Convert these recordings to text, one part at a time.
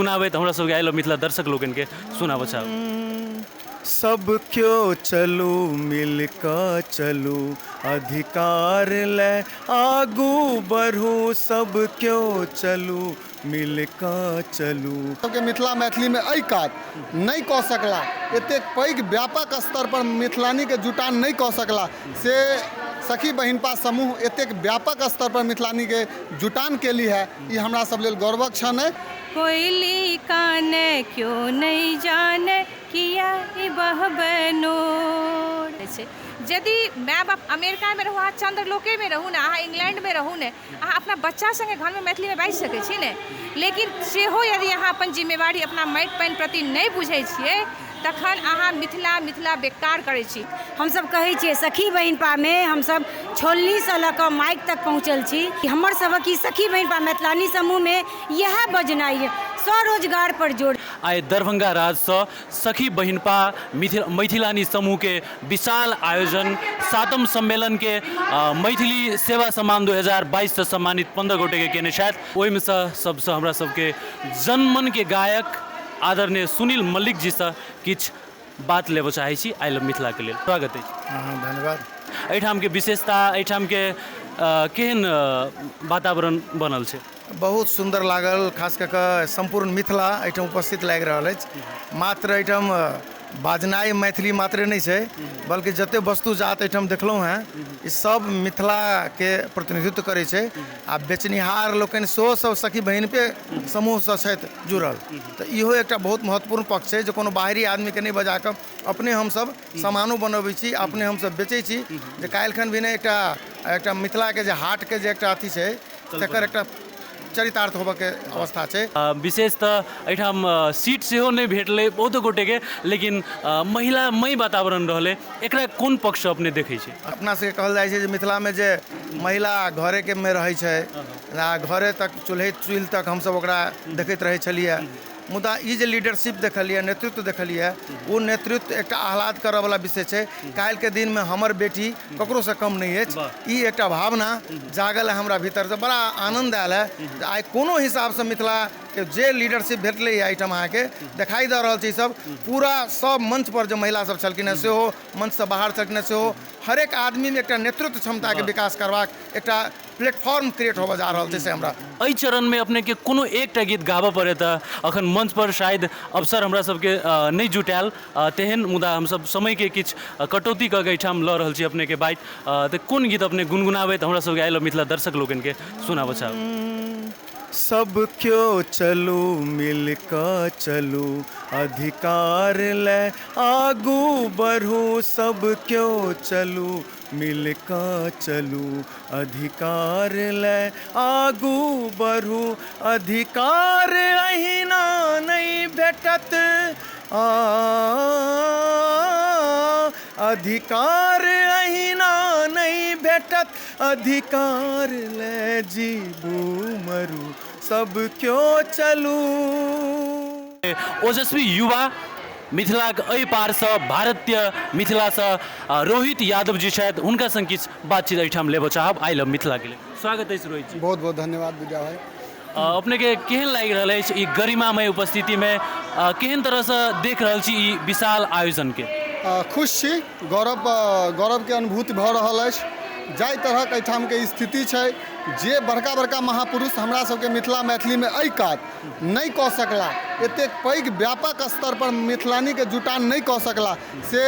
गुनगुनाबैत हमरा सबके आयल मिथिला दर्शक लोकनिके सुनाबऽ चाहब। सब क्यो चलू मिल कऽ चलू, अधिकार ले आगू बढ़ू, सब क्यो चलू मिल कऽ चलू। सबके मिथिला मैथिलीमे एहि काज नहि कऽ सकला, एतेक पैघ व्यापक स्तर पर मिथिलानीके जुटान नहि कऽ सकला, से सखी बहिनपा समूह एतेक व्यापक स्तर पर मिथिलानीके जुटान केली है, ई हमरा सब लेल गौरवक क्षण अइ। कोयली काने क्यों नहीं जाने किया ई बहबै नोर। छै यदि माय बाप अमेरिकामे रहू, अहाँ चन्द्रलोकेमे रहू ने, अहाँ इंग्लैंडमे रहू ने, अहाँ अपना बच्चा सङ्गे घरमे मैथिलीमे बाजि सकै छी ने, लेकिन सेहो यदि अहाँ अपन जिम्मेवारी अपना माटि पानि प्रति नहि बुझै छियै तखन अहाँ मिथिला मिथिला बेकार करै छी। हमसब कहै छियै सखी बहिनपामे हमसब छोलनीसँ लऽ कऽ माइक तक पहुँचल छी। हमर सबक ई सखी बहिनपा मैथिलानी समूहमे इएह बजनाइ यऽ, स्वरोजगार पर जोर। आइ दरभंगा राजसँ सखी बहिनपा मैथिलानी समूहके विशाल आयोजन सातम सम्मेलनके मैथिली सेवा सम्मान 2022सँ सम्मानित 15 गोटेके केने छथि। ओहिमेसँ सबसँ हमरा सबके जनमनके गायक आदरणीय सुनील मल्लिक जीसँ किछु बात लेबऽ चाहै छी I love मिथिलाके लेल। स्वागत अछि। हँ, धन्यवाद। एहिठामके विशेषता, एहिठामके केहन वातावरण बनल छै? बहुत सुन्दर लागल, खास कऽ कऽ सम्पूर्ण मिथिला एहिठाम उपस्थित लागि रहल अछि। मात्र एहिठाम बाजनाइ मैथिली मात्रे नहि छै, बल्कि जतेक वस्तु जात एहिठाम देखलहुँ हेँ ई सब मिथिलाके प्रतिनिधित्व करै छै आ बेचनिहार लोकनि सेहो सब सखी बहिनपे समूहसँ छथि जुड़ल, तऽ इहो एकटा बहुत महत्वपूर्ण पक्ष छै जे कोनो बाहरी आदमीके नहि बजा कऽ अपने हमसब सामानो बनबै छी, अपने हमसब बेचै छी, जे काल्हिखन भी नहि एकटा एकटा मिथिलाके जे हाटके जे एकटा अथी छै तकर एकटा चरितार्थ होबऽके अवस्था छै। विशेष तऽ एहिठाम सीट सेहो नहि भेटलै बहुतो गोटेके, लेकिन महिलामय वातावरण रहलै, एकरा कोन पक्षसँ अपने देखै छी? अपना सबके कहल जाइ छै जे मिथिलामे जे महिला घरेके मे रहै छै आ घरे तक चूल्हे चूल्हि तक हमसब ओकरा देखैत रहै छलियै, मुदा ई जे लीडरशिप देखलियै, नेतृत्व देखलियै, ओ नेतृत्व एकटा आह्लाद करऽवला विषय छै। काल्हिके दिनमे हमर बेटी ककरोसँ कम नहि अछि, ई एकटा भावना जागल है हमरा भीतरसँ, बड़ा आनन्द आयल है जे आइ कोनो हिसाबसँ मिथिलाके जे लीडरशिप भेटलै है एहिठाम अहाँके देखाइ दऽ रहल छै। ई सब पूरा सब मंचपर जे महिला सब छलखिन हेँ सेहो, मंचसँ बाहर छलखिन हेँ सेहो, हरेक आदमीमे एकटा नेतृत्व क्षमताके विकास करबाक एकटा प्लेटफॉर्म क्रिएट होबऽ जा रहल छै, से हमरा। एहि चरणमे अपनेके कोनो एकटा गीत गाबऽ पड़ै तऽ अखन मंच पर शायद अवसर हमरा सबके नहि जुटायल तेहन, मुदा हमसब समयके किछु कटौती कऽ के एहिठाम लऽ रहल छी अपनेके बाइट, तऽ कोन गीत अपने गुनगुनाबैत हमरा सबके आयल मिथिला दर्शक लोकनिके सुनाबऽ चाहब? सब क्यो चलू मिल कऽ चलू, अधिकार ले आगू बढ़ू, सब क्यो चलू मिल कऽ चलू, अधिकार ले आगू बढ़ू, अधिकार अहिना नहि भेटत, आ अधिकार अहिना नहि भेटत, अधिकार ले जीबू मरू, सब क्यो चलू। ओजस्वी युवा मिथिलाक एहि पारसँ भारतीय मिथिलासँ रोहित यादव जी छथि, हुनका संग किछु बातचीत एहिठाम लेबऽ चाहब I love मिथिलाके लेल। स्वागत अछि रोहित जी। बहुत बहुत धन्यवाद विद्या भाई। अपनेके केहन लागि रहल अछि ई गरिमामय उपस्थितिमे, केहन तरहसँ देख रहल छी ई विशाल आयोजनके? खुश छी, गौरव गौरवके अनुभूति भऽ रहल अछि। जाहि तरहक एहिठामके स्थिति छै, जे बड़का बड़का महापुरुष हमरा सबके मिथिला मैथिलीमे एहि काज नहि कऽ सकला, एतेक पैघ व्यापक स्तर पर मिथिलानीके जुटान नहि कऽ सकला, से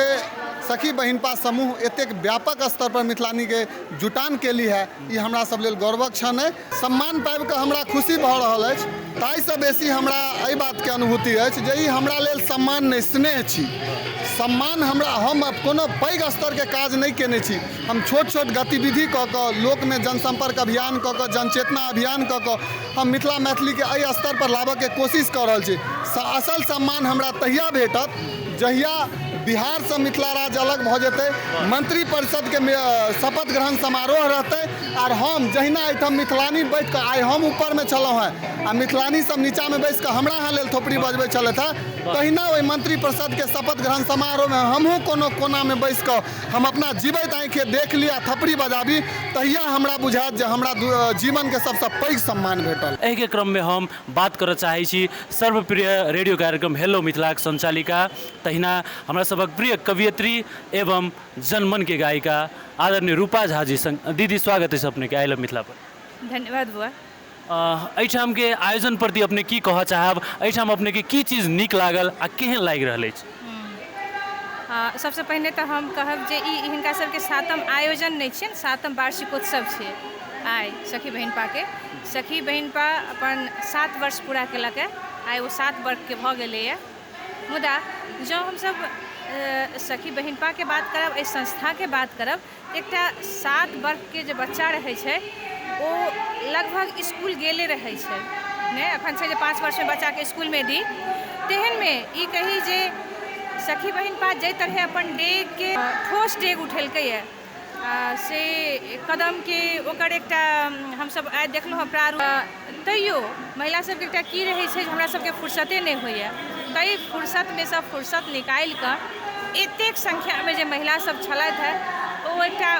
सखी बहिनपा समूह एतेक व्यापक स्तर पर मिथिलानीके जुटान केली है, ई हमरा सब लेल गौरवक क्षण अइ। सम्मान पाबि कऽ हमरा खुशी भऽ रहल अछि, ताहिसँ बेसी हमरा एहि बातके अनुभूति अछि जे ई हमरा लेल सम्मान नहि, स्नेह छी। सम्मान हमरा, हम कोनो पैघ स्तरके काज नहि केने छी, हम छोट छोट गतिविधि कऽ कऽ लोकमे जनसम्पर्क अभियान कऽ कऽ जनचेतना अभियान कऽ कऽ हम मिथिला मैथिलीके एहि स्तरपर लाबऽके कोशिश कऽ रहल छी। असल सम्मान हमरा तहिया भेटत जहिया बिहारसँ मिथिला राज्य अलग भऽ जेतै, मंत्रिपरिषदके शपथ ग्रहण समारोह रहतै, आर हम जहिना एहिठाम मिथिलानी बैठ कऽ आइ हम ऊपरमे छलहुँ हेँ, आ मिथिलानी सब नीचाँमे बैस कऽ हमरा अहाँ लेल थोपड़ी बजबै छलथि हेँ, तहिना ओहि मंत्री परिषदके शपथ ग्रहण समारोहमे हमहूँ कोनो कोनामे बैस कऽ हम अपना जीवैत आँखि देख ली आ थपड़ी बजाबी, तहिया हमरा बुझायत जे हमरा जीवनके सबसँ पैघ सम्मान भेटल। एहिके क्रममे हम बात करऽ चाहै छी सर्वप्रिय रेडियो कार्यक्रम हेलो मिथिलाक सञ्चालिका, तहिना हमरा सभक प्रिय कवियत्री एवं जनमनके गायिका आदरणीय रूपा झा जी संग। दीदी, स्वागत अछि अपनेके I love Mithila पर। धन्यवाद बुआ। एहिठामके आयोजन प्रति अपने की कहऽ चाहब? एहिठाम अपनेके की चीज नीक लागल आ केहन लागि रहल अछि? सबसँ पहिने तऽ हम कहब जे ई हिनका सबके सातम आयोजन नहि छियनि, सातम वार्षिकोत्सव छियै। आइ सखी बहिनपाके सखी बहिनपा अपन 7 वर्ष पूरा केलक आइ ओ 7 वर्षके भऽ गेलैए। मुदा जँ हमसब सखी बहिनपाके बात करब, एहि संस्थाके बात करब, एकटा 7 वर्षके जे बच्चा रहै छै ओ लगभग इसकुल गेले रहै छै। नहि एखन छै जे 5 वर्षमे बच्चाके इसकुलमे दी, तेहनमे ई कही जे सखी बहिनपा जाहि तरहे अपन डेगके ठोस डेग उठेलकैए से कदमके ओकर एकटा हमसब आइ देखलहुँ हँ प्रारूप। तैयो महिला सबके एकटा की रहै छै जे हमरा सबके फुर्सते नहि होइए, ताहि फुर्सतमे सँ फुर्सत निकालिकऽ एतेक संख्यामे जे महिला सब छलथि हेँ ओ एकटा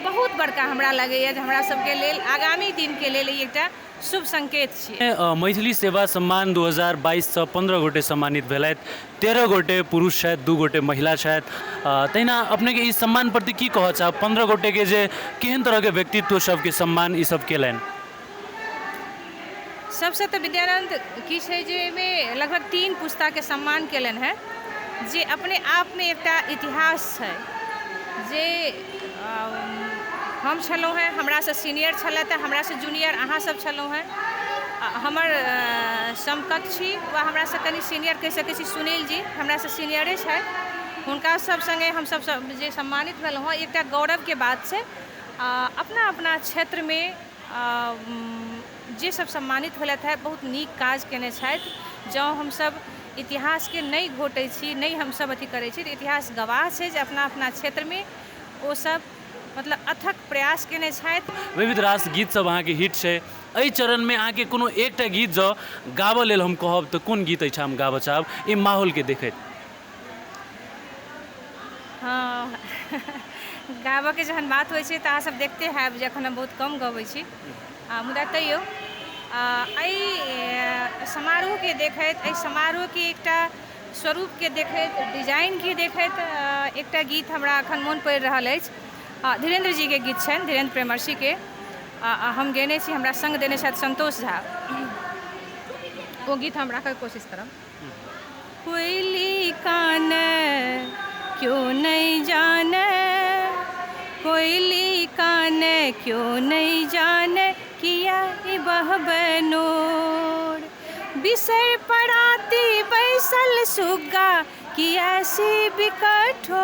बहुत बड़का हमरा लगैए जे हमरा सबके लेल आगामी दिनके लेल ई एकटा शुभ संकेत छियै। मैथिली सेवा सम्मान 2022सँ 15 गोटे सम्मानित भेलथि, 13 गोटे पुरुष छथि, 2 गोटे महिला छथि। तहिना अपनेके ई सम्मान प्रति की कहऽ चाहब? 15 गोटेके जे केहन तरहके व्यक्तित्व सबके सम्मान ई सब केलनि? सबसँ तऽ विद्यानन्द की छै जे एहिमे लगभग 3 पुस्ताके सम्मान केलनि हेँ, जे अपने आपमे एकटा इतिहास छै। जे हम छलहुँ हेँ, हमरासँ सीनियर छलथि, हमरासँ जूनियर अहाँ सब छलहुँ हेँ, हमर समकक्षी वा हमरासँ कनि सीनियर कहि सकै छी सुनील जी हमरासँ सीनियरे छथि, हुनका सब सङ्गे हमसब जे सम्मानित भेलहुँ हेँ एकटा गौरवके बात छै। अपना अपना क्षेत्रमे जे सब सम्मानित भेलथि हेँ बहुत नीक काज कयने छथि। जँ हमसब इतिहासके नहि घोटै छी, नहि हमसब अथी करै छी, तऽ इतिहास गवाह छै जे अपना अपना क्षेत्रमे ओ सब मतलब अथक प्रयास कयने छथि। विविध रास गीत सब अहाँके हिट छै, एहि चरणमे अहाँके कोनो एकटा गीत जँ गाबऽ लेल हम कहब तऽ कोन गीत एहिठाम गाबऽ चाहब ई माहौलके देखैत? हँ, गाबऽके जहन बात होइ छै तऽ अहाँ सब देखते हैब जे एखन हम बहुत कम गबै छी, मुदा तैयो एहि समारोहके देखैत, एहि समारोहके एकटा स्वरूपके देखैत, डिजाइनके देखैत एकटा गीत हमरा एखन मोन पड़ि रहल अछि। धीरेन्द्र जीके गीत छनि, धीरेन्द्र प्रेमर्षिके हम गेने छी, हमरा सङ्ग देने छथि सन्तोष झा। ओ गीत हम राखऽके कोशिश करब। कोयली काने क्यों नहीं जाने, कोयली काने क्यों नहीं जाने, किया ई बहबै नोर। बिसरि पराती बैसल सुग्गा किया सी बिकठोर,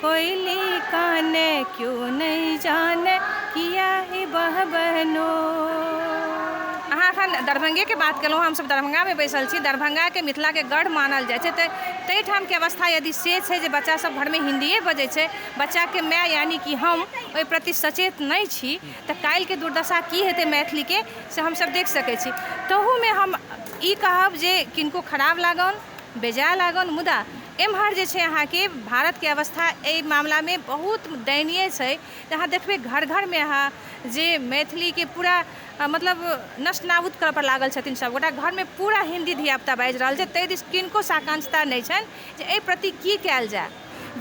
कोयली काने क्यों नहीं जाने, किया ई बहबै नोर। अहाँ एखन दरभंगेके बात केलहुँ, हमसब दरभंगामे बैसल छी। दरभंगाके मिथिलाके गढ़ मानल जाइ छै, तऽ ताहिठामके अवस्था यदि से छै जे बच्चा सब घरमे हिन्दिए बजै छै, बच्चाके माय यानि कि हम ओहि प्रति सचेत नहि छी, तऽ काल्हिके दुर्दशा की हेतै मैथिलीके से हमसब देख सकै छी। तहूमे हम ई कहब जे किनको खराब लागनि, बेजाय लागनि, मुदा एम्हर जे छै अहाँके भारतके अवस्था एहि मामलामे बहुत दयनीय छै। अहाँ देखबै घर घरमे अहाँ जे मैथिलीके पूरा मतलब नष्ट नाबूद करऽ पर लागल छथिन सबगोटा, घरमे पूरा हिन्दी धियापुता बाजि रहल छै, ताहि दिस किनको साकांक्षता नहि छनि जे एहि प्रति की कयल जाय।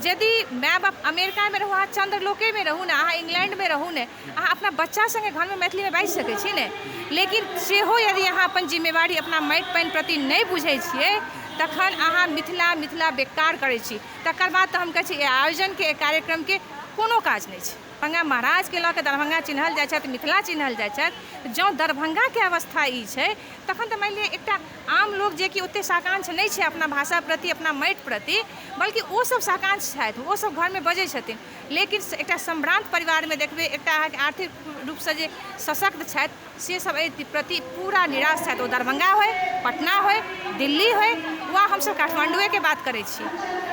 यदि माय बाप अमेरिकामे रहू, अहाँ चन्द्रलोकेमे रहू ने, अहाँ इंग्लैंडमे रहू ने, अहाँ अपना बच्चा सङ्गे घरमे मैथिलीमे बाजि सकै छी ने, लेकिन सेहो यदि अहाँ अपन जिम्मेवारी अपना माटि पानि प्रति नहि बुझै छियै तखन अहाँ मिथिला मिथिला बेकार करै छी। तकर बाद तऽ हम कहै छी एहि आयोजनके, एहि कार्यक्रमके कोनो काज नहि छै। दरभंगा महाराजके लऽ कऽ दरभंगा चिन्हल जाइ छथि, मिथिला चिन्हल जाइ छथि। जँ दरभंगाके अवस्था ई छै तखन तऽ मानि लिअ एकटा आम लोक जे कि ओतेक साकांक्ष नहि छै अपना भाषा प्रति, अपना माटि प्रति, बल्कि ओसभ साकांक्ष छथि, ओसभ घरमे बजै छथिन, लेकिन एकटा सम्भ्रान्त परिवारमे देखबै एकटा अहाँके आर्थिक रूपसँ जे सशक्त छथि से सब एहि प्रति पूरा निराश छथि। ओ दरभंगा होइ, पटना होइ, दिल्ली होइ वा हमसभ काठमाण्डुएके बात करै छी,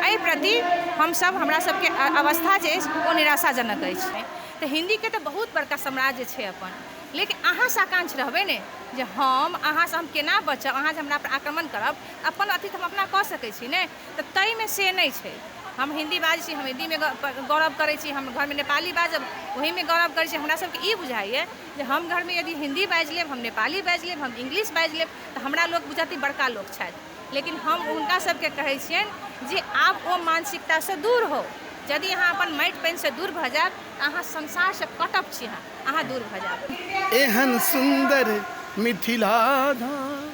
एहि प्रति हमसभ हमरा सबके अवस्था जे अछि ओ निराशाजनक अछि। तऽ हिन्दीके तऽ बहुत बड़का साम्राज्य छै अपन, लेकिन अहाँ साकांक्ष रहबै ने जे हम अहाँसँ हम केना बचब, अहाँ जे हमरा पर आक्रमण करब, अपन अथी तऽ हम अपना कऽ सकै छी ने। तऽ ताहिमे से नहि छै। हम हिन्दी बाजै छी, हम हिन्दीमे गौरव करै छी, हम घरमे नेपाली बाजब ओहिमे गौरव करै छी। हमरा सबके ई बुझाइए जे हम घरमे यदि हिन्दी बाजि लेब, हम नेपाली बाजि लेब, हम इंग्लिश बाजि लेब तऽ हमरा लोक बुझत ई बड़का लोक छथि। लेकिन हम हुनका सबके कहै छियनि जे आब ओ मानसिकतासँ दूर होउ। यदि अहाँ अपन माटि पानिसँ दूर भऽ जायब तऽ अहाँ संसारसँ कटब छी, अहाँ दूर भऽ जायब। एहन सुन्दर मिथिला धाम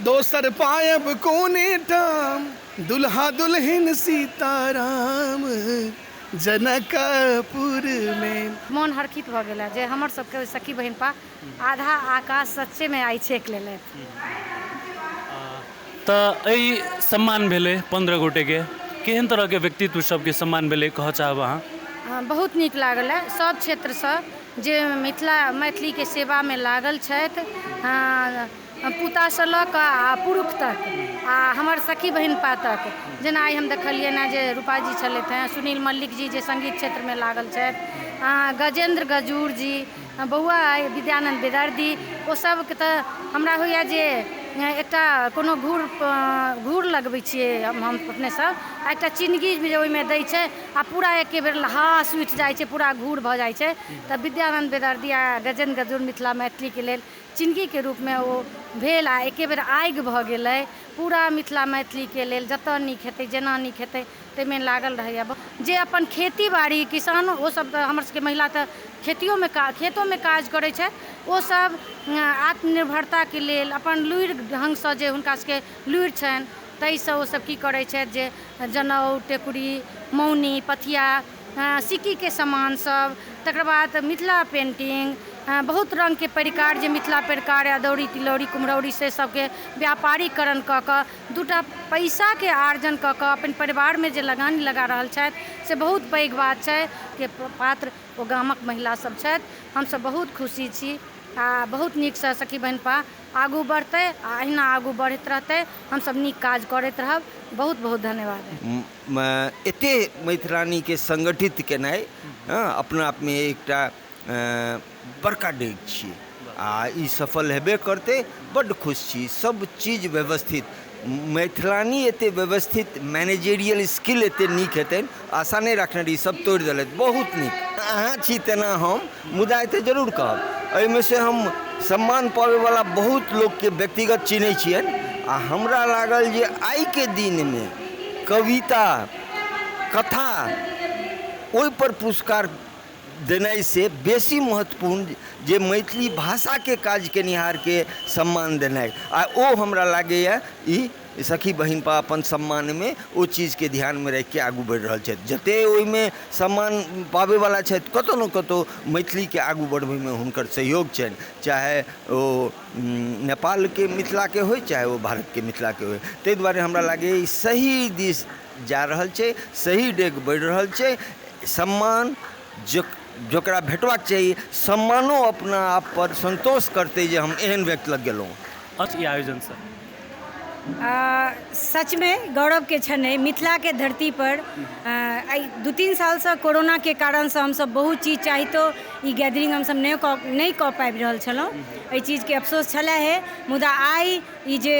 दोसर पायब कोने ठाम, दुल्हा दुल्हिन सीताराम जनकपुर में। मोन हर्षित भऽ गेल जे हमर सबके सखी बहिनपा आधा आकाश सच्चेमे आइ छेक लेलथि। तऽ एहि सम्मान भेलै 15 गोटेके, केहन तरहके व्यक्तित्व सबके सम्मान भेलै कहऽ चाहब अहाँ? बहुत नीक लागल है। सब क्षेत्रसँ जे मिथिला मैथिलीके सेवामे लागल छथि, पुतासँ लऽ कऽ आ पुरुष तक आ हमर सखी बहिनपा तक, जेना आइ हम देखलियनि हेँ जे रूपाजी छलथि हेँ, सुनील मल्लिक जी जे सङ्गीत क्षेत्रमे लागल छथि, गजेन्द्र गजूर जी, बौआ विद्यानन्द बेदर्दी, ओ सबके तऽ हमरा होइए जे एकटा कोनो घूर घूर लगबै छियै हम अपने सब, आ एकटा चिनगी जे ओहिमे दै छै आ पूरा एके बेर लहास उठि जाइ छै, पूरा घूर भऽ जाइ छै। तऽ विद्यानन्द बेदर्दी आ गजेन्द्र गजूर मिथिला मैथिलीके लेल चिनगीके रूपमे ओ भेल आ एके बेर आगि भऽ गेलै पूरा मिथिला मैथिलीके लेल। जतऽ नीक हेतै, जेना नीक हेतै, ताहिमे लागल रहैए। जे अपन खेती बाड़ी किसान ओसभ तऽ हमर सबके महिला तऽ खेतियोमे काज खेतोमे काज करै छथि, ओसभ आत्मनिर्भरताके लेल अपन लुरि ढङ्गसँ जे हुनका सबके लुरि छनि ताहिसँ ओसभ की करै छथि जे जनउ, टेकुरी, मौनी, पथिया, सिक्कीके सामान सब, तकर बाद मिथिला पेन्टिंग, बहुत रङ्गके परिकार जे मिथिला परिकार अदौरी, तिलौरी, कुम्हरौरी, से सबके व्यापारीकरण कऽ कऽ दूटा पैसाके आर्जन कऽ कऽ अपन परिवारमे जे लगानी लगा रहल छथि से बहुत पैघ बात छै के पात्र ओ गामक महिला सब छथि। हमसब बहुत खुशी छी आ बहुत नीकसँ सखी बहिनपा आगू बढ़तै आ अहिना आगू बढ़ैत रहतै, हमसब नीक काज करैत रहब। बहुत बहुत धन्यवाद। एते मैथिलानीके संगठित केनाइ अपना आपमे एकटा बड़का डेग छियै आ ई सफल हेबे करतै। बड्ड खुश छी, सब चीज व्यवस्थित, मैथिलानी एते व्यवस्थित, मैनेजेरियल स्किल एते नीक हेतनि आशा नहि रखने रही, सब तोड़ि देलथि। बहुत नीक अहाँ छी तेना हम, मुदा एते जरूर कहब एहिमे से हम सम्मान पाबैवला बहुत लोकके व्यक्तिगत चिन्है छियनि आ हमरा लागल जे आइके दिनमे कविता, कथा ओहिपर पुरस्कार देनाइ से बेसी महत्वपूर्ण जे मैथिली भाषाके काज केनिहारके सम्मान देनाइ, आ ओ हमरा लागैए ई सखी बहिनपा अपन सम्मानमे ओ चीजके ध्यानमे राखिके आगू बढ़ि रहल छथि। जतेक ओहिमे सम्मान पाबैवला छथि कतहु ने कतहु मैथिलीके आगू बढ़बैमे हुनकर सहयोग छनि, चाहे ओ नेपालके मिथिलाके होइ चाहे ओ भारतके मिथिलाके होइ। ताहि दुआरे हमरा लागैए ई सही दिस जा रहल छै, सही डेग बढ़ि रहल छै। सम्मान जकरा भेटबाक चाही, सम्मानो अपना आप पर संतोष करतै जे हम एहन व्यक्ति लग गेलहुँ। अछि ई आयोजनसँ सचमे गौरवके क्षण अइ मिथिलाके धरतीपर। एहि 2-3 सालसँ कोरोनाके कारणसँ हमसब बहुत चीज चाहितो ई गैदरिंग हमसब नहि कऽ पाबि रहल छलहुँ, एहि चीजके अफसोस छलै हे। मुदा आइ ई जे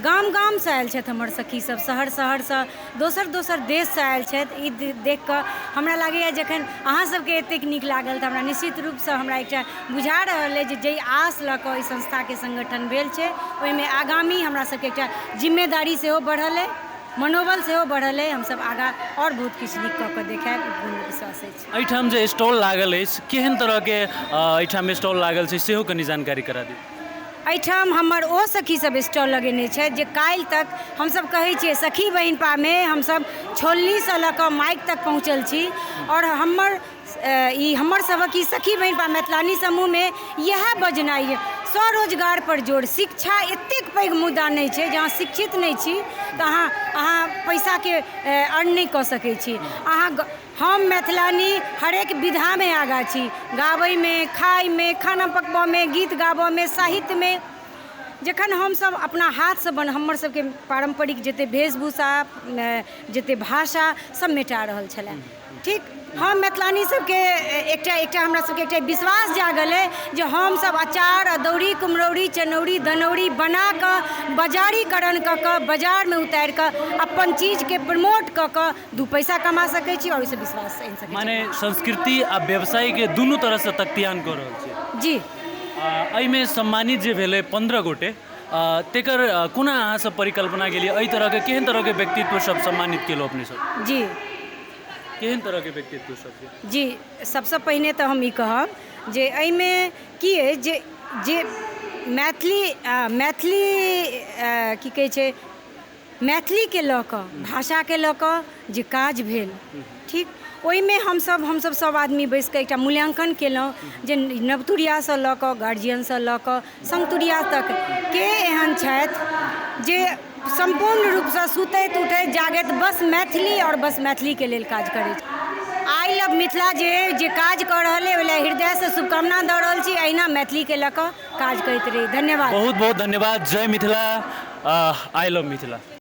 गाम गामसँ आयल छथि हमर सखी सब, शहर शहरसँ, दोसर दोसर देशसँ आयल छथि, ई देख कऽ हमरा लागैए जखन अहाँ सबके एतेक नीक लागल तऽ हमरा निश्चित रूपसँ हमरा एकटा बुझा रहल अइ जे जाहि आस लऽ कऽ एहि संस्थाके संगठन भेल छै ओहिमे आगामी हमरा सबके एकटा जिम्मेदारी सेहो बढ़ल अइ, मनोबल सेहो बढ़ल अइ, हमसब आगाँ आओर बहुत किछु नीक कऽ कऽ देखायब, ई पूर्ण विश्वास अछि। एहिठाम जे स्टॉल लागल अछि, केहन तरहके एहिठाम स्टॉल लागल छै सेहो कनि जानकारी करा दिअ। एहिठाम हमर ओ सखी सब स्टॉल लगेने छथि जे काल्हि तक हमसब कहै छियै सखी बहिनपामे हमसब छोलनीसँ लऽ कऽ माइक तक पहुँचल छी और हमर ई हमर सबक ई सखी बहिनपा मैथिलानी समूहमे इएह बजनाइ यऽ स्वरोजगार पर जोर। शिक्षा एतेक पैघ मुद्दा नहि छै जे अहाँ शिक्षित नहि छी तऽ अहाँ पैसाके अर्न नहि कऽ सकै छी। हम मैथिलानी हरेक विधामे आगाँ छी, गाबैमे, खाइमे, खाना पकबऽमे, गीत गाबऽमे, साहित्यमे। जखन हमसब अपना हाथसँ हमर सबके पारम्परिक जते वेशभूषा, जते भाषा सब मेटा रहल छलै, ठीक हम मैथिलानी सबके एकटा एकटा हमरा सबके एकटा विश्वास जागल अइ जे हमसब अचार, अदौरी, कुम्हरौरी, चनौरी, दनौरी बनाकऽ बजारीकरण कऽ कऽ बाजारमे उतारि कऽ अपन चीजके प्रमोट कऽ कऽ दू पैसा कमा सकै छी आओर ओहिसँ विश्वास आनि सकै छी। माने संस्कृति आ व्यवसायके दुनू तरहसँ तख्तियान कऽ रहल छी। जी। एहिमे सम्मानित जे भेलै 15 गोटे, तेकर कोना अहाँ सब परिकल्पना केलियै? एहि तरहके केहन तरहके व्यक्तित्व सब सम्मानित केलहुँ अपने सब? जी। केहन तरहके व्यक्तित्व सबके? जी, सबसँ पहिने तऽ हम ई कहब जे एहिमे की अछि जे जे मैथिली मैथिली की कहै छै, मैथिलीके लऽ कऽ, भाषाके लऽ कऽ जे काज भेल, ठीक, ओहिमे हमसब सब आदमी बैसि कऽ एकटा मूल्याङ्कन केलहुँ जे नवतुरियासँ लऽ कऽ, गार्जियनसँ लऽ कऽ संगतुरिया तक के एहन छथि जे सम्पूर्ण रूपसँ सुतैत उठैत जागैत बस मैथिली आओर बस मैथिलीके लेल काज करै छथि। I love Mithila जे जे काज कऽ रहल अइ ओहि लए हृदयसँ शुभकामना दऽ रहल छी। अहिना मैथिलीके लऽ कऽ काज करैत रही। धन्यवाद। बहुत बहुत धन्यवाद। जय मिथिला, I love Mithila.